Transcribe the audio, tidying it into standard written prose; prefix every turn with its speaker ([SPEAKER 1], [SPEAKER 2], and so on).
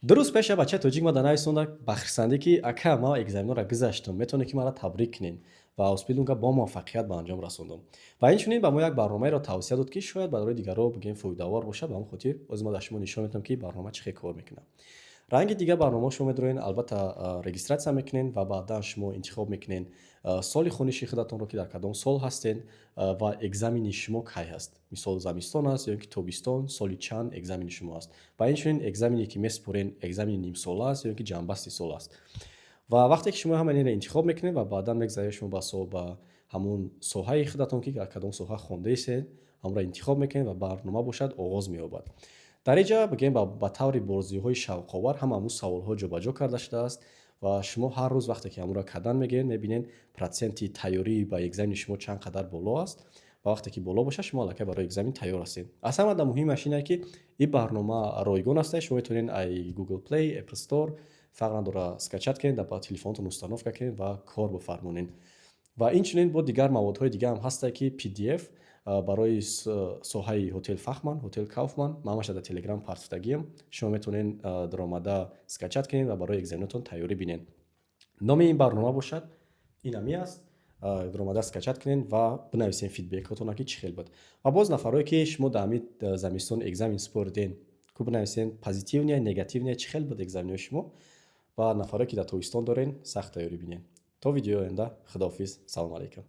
[SPEAKER 1] 2 рӯз пеш як бачаи тоҷик ма дар нависонда ба хирсандӣ, ки ака, ман экзаменора гузаштам, метавонед, ки маро табрик кунед ва Ausbildung бо муваффақият ба анҷом расондам. Ва инчунин ба мо як барномаеро тавсия дод, ки шояд барои дигарро, бигем, фоидавор бошад. Ба ҳамон хотир ҳозир ман дар шумо нишон медиҳам, ки барнома чӣ хел кор мекунад. Ранги дигар барномаҳо, шумо медароен, албатта, регистрация мекунед ва баъдан шумо интихоб мекунед соли хониши худатонро, ки дар кадом сол ҳастед ва экзамени шумо кай ҳаст, мисол, замистон аст ё ки тобистон, соли чанд экзамени шумо аст. Ва инчунин экзамене, ки месупорен, экзамени нимсола аст ё ки ҷамъбасти сол аст. Ва вақте ки шумо ҳамаи инро интихоб мекунед ва баъдан мегзаред шумо ба ҳамун соҳаи худатон, ки дар кадом соҳа хондаистед, ҳамонро интихоб мекунед ва барнома бошад, оғоз меёбад. Дар ин ҷа, бигем, ба таври бозиҳои шавқовар ҳама ҳамун саволҳо ҷобаҷо карда шудааст ва шумо ҳар рӯз вақте ки ҳамонро кардан мегиред, мебинед, проценти тайёрӣ ба экзамени шумо чанд қадар боло аст. Ва вақте ки боло бошад, шумо аллакай барои экзамен тайёр ҳастед. Аз ҳамада муҳимаш ин ки ин барнома ройгон аст. Шумо метавонед ай Google Play, Apple Store, фарқ надора, скачать кунед, дар телефонатон установка кунед ва кор бифармонед. Ва инчунин бо дигар маводҳои дига ҳам ҳастае, ки PDF барои соҳаи Hotelfachmann, Hotelkaufmann, ман ҳамаша дар Телеграм партофтагиам. Шумо метавонед даромада скачать кунед ва барои экзаменатон тайёрӣ бинед. Номи ин барнома бошад, ин ҳами аст. Даромада скачать кунед ва бинависед фидбекҳотона, ки чӣ хел буд. Ва боз нафарое, ки шумо дар ҳамин замистон экзамен супориден, ку бинависед, позитивный, негативный, чӣ хел буд экзаменҳои шумо. Ва нафарое, ки дар тобистон дорен, сахт тайёрӣ бинед. То видеои оянда, худоҳофиз, салому алайкум.